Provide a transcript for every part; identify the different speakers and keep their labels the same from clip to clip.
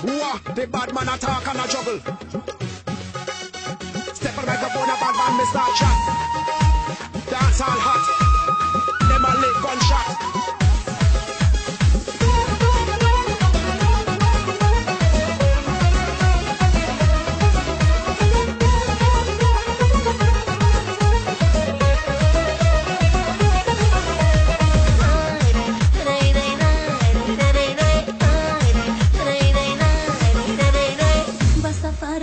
Speaker 1: Wah, the bad man attack and a juggle. Step on the microphone, a bad man, me start chat. Dance all hot. Them a lick gunshot.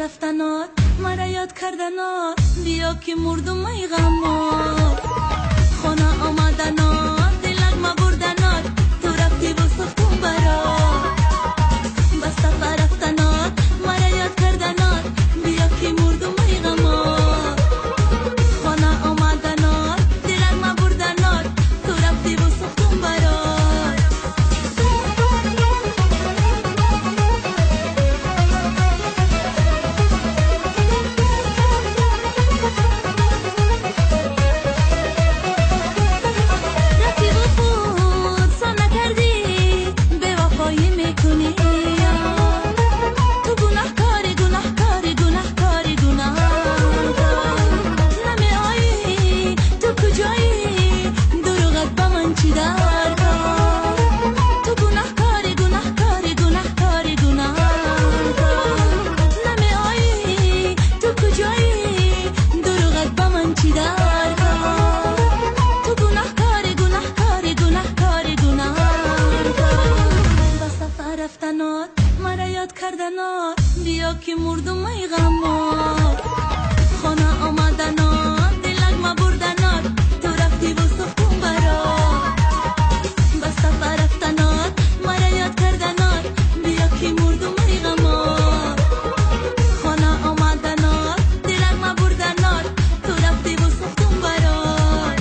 Speaker 2: рафтанот мара ёд карданот биё ки мурдум ай ғамот хона омаданот дилак ма бурданот ту рафтӣ бо сӯхтум барот ба сафар рафтанот мара ёд карданот биё ки мурдум ай ғамот хона омаданот дилак ма бурданот ту рафтӣ бо сӯхтум барот. Биё ки мурдум ай ғамот хона омаданот дилак ма бурданот ту рафтӣ бо сӯхтум барот ба сафар рафтанот мара ёд карданот биё ки мурдум ай ғамот хона омаданот дилак ма бурданот ту рафтӣ бо сӯхтум барот.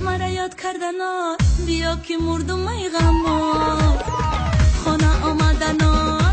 Speaker 2: Мара ёд карданот биё ки мурдум ай ғамот хона омаданот.